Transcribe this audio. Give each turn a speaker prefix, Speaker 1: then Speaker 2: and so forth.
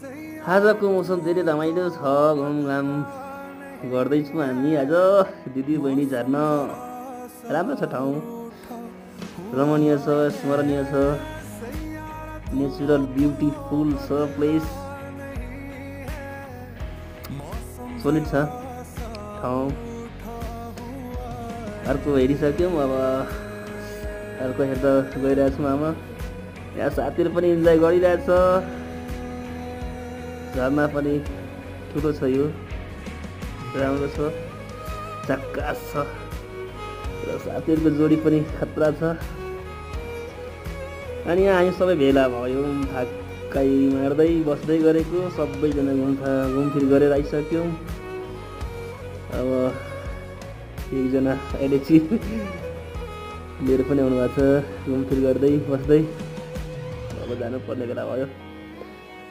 Speaker 1: आजको मौसम धेरै रमाइलो छ, घुमघाम गर्दैछौँ हामी आज। दिदी बहिनी झर्न राम्रो छ, ठाउँ रमणीय छ, स्मरणीय छ, नेचुरल ब्युटिफुल छ प्लेस, सोलिड छ ठाउँ। अर्को हेरिसक्यौँ, अब अर्को हेर्दा गइरहेछौँ आमा। यहाँ साथीहरू पनि इन्जोय गरिरहेछ, झरना पनि ठुलो छ, यो राम्रो छ, झक्कास छ र साथीहरूको जोडी पनि खतरा छ। अनि यहाँ हामी सबै भेला भयौँ, थाकै मार्दै बस्दै गरेको, सबैजना घुमफिर गरेर आइसक्यौँ। अब एकजना अहिले लिएर पनि आउनुभएको छ, घुमफिर गर्दै बस्दै। अब जानुपर्ने बेला भयो।